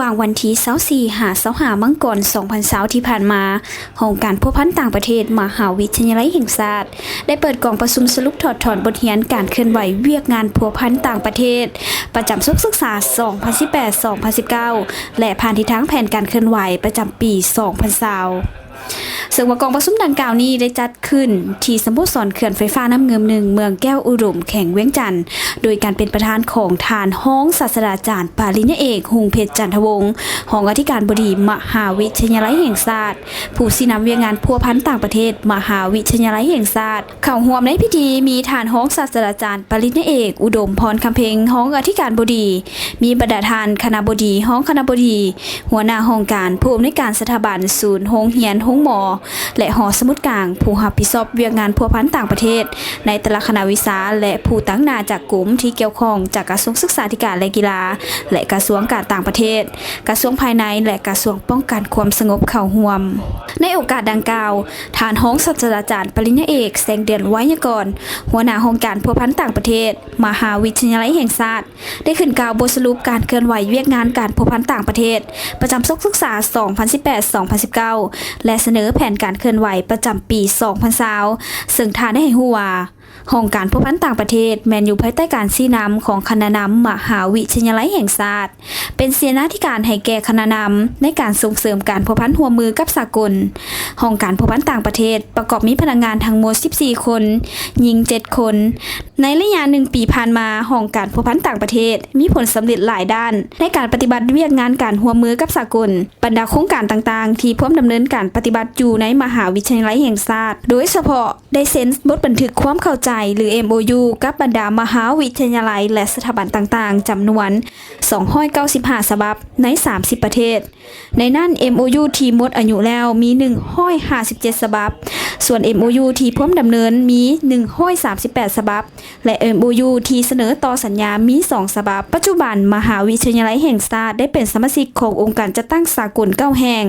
ຫວ່າງວັນທີຊາວສີ່ຫາຊາວຫ້າມັງກອນສອງພັນຊາວທີ່ຜ່ານມາ, ຫ້ອງການພົວພັນຕ່າງປະເທດ ມະຫາວິທະຍາໄລແຫ່ງຊາດ ໄດ້ເປີດກອງປະຊຸມສະຫຼຸບຖອດຖອນບົດຮຽນການເຄື່ອນໄຫວວຽກງານພົວພັນຕ່າງປະເທດ ປະຈຳສົກສຶກສາສອງພັນສິບແປດ ສອງພັນສິບເກົ້າ ແລະ ຜ່ານທິດທາງແຜນການເຄື່ອນໄຫວປະຈຳປີສອງພັນຊາວ. ເຊິ່ງວ່າກອງປະຊຸມດັ່ງກ່າວນີ້ໄດ້ຈັດຂຶ້ນທີ່ສະໂມສອນເຂື່ອນໄຟຟ້ານ້ຳງື່ມໜຶ່ງ ເມືອງແກ້ວອຸດົມ ແຂວງວຽງຈັນ ໂດຍການເປັນປະທານຂອງທ່ານຮອງສາດສະດາຈານ ປະລິນຍາເອກ ຮຸງເພັດ ຈັນທະວົງ ຮອງອະທິການບໍດີມະຫາວິທະຍາໄລແຫ່ງຊາດ, ຜູ້ຊີ້ນຳວຽກງານພົວພັນຕ່າງປະເທດ ມະຫາວິທະຍາໄລແຫ່ງຊາດ. ເຂົ້າຮ່ວມໃນພິທີມີທ່ານຮອງສາດສະດາຈານ ປະລິນຍາເອກ ອຸດົມ ພອນຄຳເພັງ ຮອງອະທິການບໍດີ, ມີບັນດາທ່ານຄະນະບໍດີ, ຮອງຄະນະບໍດີ, ຫົວໜ້າຫ້ອງການ, ຜູ້ອຳນວຍການສະຖາບັນ, ສູນ, ໂຮງຮຽນ, ໂຮງໝໍ ແລະ ຫໍສະໝຸດກາງ, ຜູ້ຮັບຜິດຊອບວຽກງານພົວພັນຕ່າງປະເທດໃນແຕ່ລະຄະນະວິຊາ ແລະ ຜູ້ຕາງໜ້າຈາກກົມທີ່ກ່ຽວຂ້ອງຈາກກະຊວງສຶກສາທິການ ແລະ ກິລາ ແລະ ກະຊວງການຕ່າງປະເທດ, ກະຊວງພາຍໃນ ແລະ ກະຊວງປ້ອງກັນຄວາມສະຫງົບເຂົ້າຮ່ວມ. ໃນໂອກາດດັ່ງກ່າວ, ທ່ານຮອງສາດສະດາຈານ ປະລິນຍາເອກ ແສງເດືອນ ໄວຍະກອນ ຫົວໜ້າຫ້ອງການພົວພັນຕ່າງປະເທດ ມະຫາວິທະຍາໄລແຫ່ງຊາດ ໄດ້ຂຶ້ນກ່າວບົດສະຫຼຸບການເຄື່ອນໄຫວວຽກງານການພົວພັນຕ່າງປະເທດ ປະຈຳສົກສຶກສາສອງພັນສິບແປດ ສອງພັນສິບເກົ້າ ແລະ ສະເໜີແຜນການເຄື່ອນໄຫວປະຈຳປີສອງພັນຊາວ ເຊິ່ງທ່ານໄດ້ໃຫ້ຮູ້ວ່າ ຫ້ອງການພົວພັນຕ່າງປະເທດແມ່ນຢູ່ພາຍໃຕ້ການຊີ້ນຳຂອງຄະນະນຳມະຫາວິທະຍາໄລແຫ່ງຊາດ ເປັນເສນາທິການໃຫ້ແກ່ຄະນະນຳໃນການສົ່ງເສີມການພົວພັນຮ່ວມມືກັບສາກົນ. ຫ້ອງການພົວພັນຕ່າງປະເທດປະກອບມີພະນັກງານທັງໝົດສິບສີ່ຄົນ, ຍິງເຈັດຄົນ. ໃນໄລຍະໜຶ່ງປີຜ່ານມາ, ຫ້ອງການພົວພັນຕ່າງປະເທດມີຜົນສຳເລັດຫຼາຍດ້ານໃນການປະຕິບັດວຽກງານການຮ່ວມມືກັບສາກົນ. ບັນດາໂຄງການຕ່າງໆທີ່ພວມດຳເນີນການປະຕິບັດຢູ່ໃນມະຫາວິທະຍາໄລແຫ່ງຊາດ, ໂດຍສະເພາະໄດ້ເຊັນບົດບັນທຶກຄວາມເຂົ້າໃຈ ຫຼື ເອັມໂອຢູ ກັບບັນດາມະຫາວິທະຍາໄລ ແລະ ສະຖາບັນຕ່າງໆ ຈຳນວນສອງຮ້ອຍເກົ້າສິບຫ້າສະບັບໃນສາມສິບປະເທດ. ໃນນັ້ນ ເອັມໂອຢູ ທີ່ໝົດອາຍຸແລ້ວມີໜຶ່ງຮ້ອຍຫ້າສິບເຈັດສະບັບ, ສ່ວນ ເອັມໂອຢູ ທີ່ພວມດຳເນີນມີໜຶ່ງຮ້ອຍສາມສິບແປດສະບັບ ແລະ ເອັມໂອຢູ ທີ່ສະເໜີຕໍ່ສັນຍາມີສອງສະບັບ. ປັດຈຸບັນ ມະຫາວິທະຍາໄລແຫ່ງຊາດໄດ້ເປັນສະມາຊິກຂອງອົງການຈັດຕັ້ງສາກົນເກົ້າແຫ່ງ,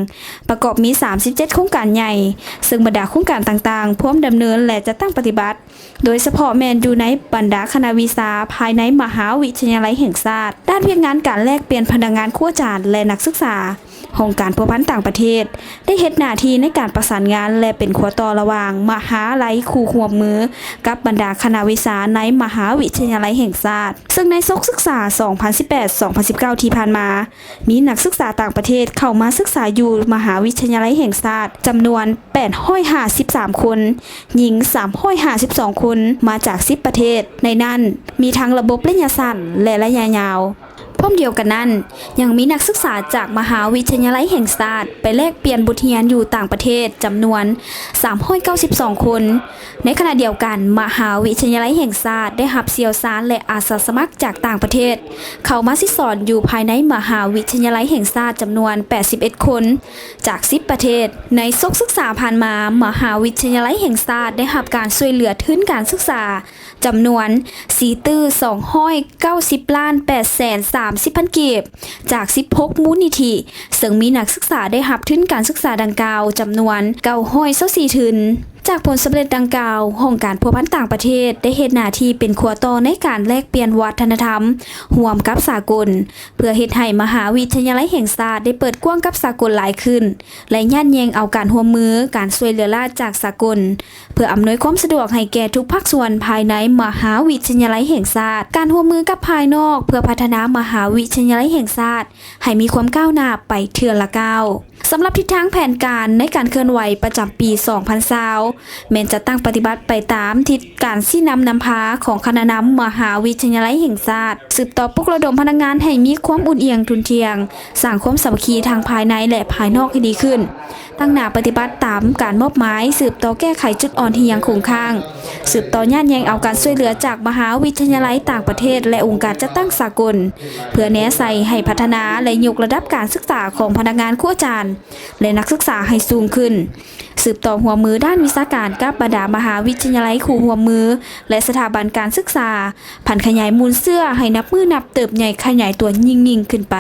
ປະກອບມີສາມສິບເຈັດໂຄງການໃຫຍ່, ເຊິ່ງບັນດາໂຄງການຕ່າງໆ ພວມດຳເນີນ ແລະ ຈັດຕັ້ງປະຕິບັດ, ໂດຍສະເພາະແມ່ນຢູ່ໃນບັນດາຄະນະວິຊາພາຍໃນມະຫາວິທະຍາໄລແຫ່ງຊາດ. ດ້ານວຽກງານການແລກປ່ຽນພະນັກງານຄູອາຈານ ແລະ ນັກສຶກສາ, ຫ້ອງການພົວພັນຕ່າງປະເທດ ໄດ້ເຮັດໜ້າທີ່ໃນການປະສານງານ ແລະ ເປັນຂົວຕໍ່ລະຫວ່າງມະຫາໄລຄູ່ຮ່ວມມືກັບບັນດາຄະນະວິຊາໃນມະຫາວິທະຍາໄລແຫ່ງຊາດ, ເຊິ່ງໃນສົກສຶກສາສອງພັນສິບແປດ ສອງພັນສິບເກົ້າ ທີ່ຜ່ານມາ, ມີນັກສຶກສາຕ່າງປະເທດເຂົ້າມາສຶກສາຢູ່ມະຫາວິທະຍາໄລແຫ່ງຊາດຈຳນວນແປດຮ້ອຍຫ້າສິບສາມຄົນ, ຍິງສາມຮ້ອຍຫ້າສິບສອງຄົນ, ມາຈາກສິບປະເທດ, ໃນນັ້ນມີທັງລະບົບໄລຍະສັ້ນ ແລະ ໄລຍະຍາວ. ພ້ອມດຽວກັນນັ້ນ, ຍັງມີນັກສຶກສາຈາກມະຫາວິທະຍາໄລແຫ່ງຊາດໄປແລກປ່ຽນບົດຮຽນຢູ່ຕ່າງປະເທດຈຳນວນສາມຮ້ອຍເກົ້າສິບສອງຄົນ. ໃນຂະນະດຽວກັນ, ມະຫາວິທະຍາໄລແຫ່ງຊາດໄດ້ຮັບຊ່ຽວຊານ ແລະ ອາສາສະໝັກຈາກຕ່າງປະເທດ ເຂົ້າມາສິດສອນຢູ່ພາຍໃນມະຫາວິທະຍາໄລແຫ່ງຊາດຈຳນວນແປດສິບເອັດຄົນ ຈາກສິບປະເທດ. ໃນສົກສຶກສາຜ່ານມາ, ມະຫາວິທະຍາໄລແຫ່ງຊາດໄດ້ຮັບການຊ່ວຍເຫຼືອທຶນການສຶກສາ ຈຳນວນສີ່ຕື້ສອງຮ້ອຍເກົ້າສິບລ້ານແປດແສນສາມສິບພັນກີບ ຈາກສິບຫົກມູນນິທິ, ເຊິ່ງມີນັກສຶກສາໄດ້ຮັບທຶນການສຶກສາດັ່ງກ່າວຈຳນວນເກົ້າຮ້ອຍຊາວສີ່ທຶນ. ຈາກຜົນສຳເລັດດັ່ງກ່າວ, ຫ້ອງການພົວພັນຕ່າງປະເທດໄດ້ເຮັດໜ້າທີ່ເປັນຂົວຕໍ່ໃນການແລກປ່ຽນວັດທະນະທຳຮ່ວມກັບສາກົນ, ເພື່ອເຮັດໃຫ້ມະຫາວິທະຍາໄລແຫ່ງຊາດໄດ້ເປີດກວ້າງກັບສາກົນຫຼາຍຂຶ້ນ ແລະ ຍາດແຍ່ງເອົາການຮ່ວມມື, ການຊ່ວຍເຫຼືອຫຼ້າຈາກສາກົນ ເພື່ອອຳນວຍຄວາມສະດວກໃຫ້ແກ່ທຸກພາກສ່ວນພາຍໃນມະຫາວິທະຍາໄລແຫ່ງຊາດ, ການຮ່ວມມືກັບພາຍນອກເພື່ອພັດທະນາມະຫາວິທະຍາໄລແຫ່ງຊາດໃຫ້ມີຄວາມກ້າວໜ້າໄປເທື່ອລະກ້າວ. ສຳລັບທິດທາງແຜນການໃນການເຄື່ອນໄຫວປະຈຳປີສອງພັນຊາວ ແມ່ນຈະຕັ້ງປະຕິບັດໄປຕາມທິດການຊີ້ນຳນຳພາຂອງຄະນະນຳມະຫາວິທະຍາໄລແຫ່ງຊາດ, ສືບຕໍ່ປຸກລະດົມພະນັກງານໃຫ້ມີຄວາມອຸ່ນອຽງທຸ່ນທ່ຽງ, ສ້າງຄວາມສາມັກຄີທັງພາຍໃນ ແລະ ພາຍນອກໃຫ້ດີຂຶ້ນ. ຕັ້ງໜ້າປະຕິບັດຕາມການມອບໝາຍ, ສືບຕໍ່ແກ້ໄຂຈຸດອ່ອນທີ່ຍັງຄົງຄ້າງ, ສືບຕໍ່ຍາດແຍ່ງເອົາການຊ່ວຍເຫຼືອຈາກມະຫາວິທະຍາໄລຕ່າງປະເທດ ແລະ ອົງການຈັດຕັ້ງສາກົນ ເພື່ອແນໃສ່ໃຫ້ພັດທະນາ ແລະ ຍົກລະດັບການສຶກສາຂອງພະນັກງານຄູອາຈານ ແລະ ນັກສຶກສາໃຫ້ສູງຂຶ້ນ, ສືບຕໍ່ຮ່ວມມືດ້ານວິຊາການກັບບັນດາມະຫາວິທະຍາໄລຄູ່ຮ່ວມມື ແລະ ສະຖາບັນການສຶກສາ, ຜັນຂະຫຍາຍມູນເຊື້ອໃຫ້ນັບມື້ນັບເຕີບໃຫຍ່ຂະຫຍາຍຕົວຍິ່ງໆຂຶ້ນໄປ.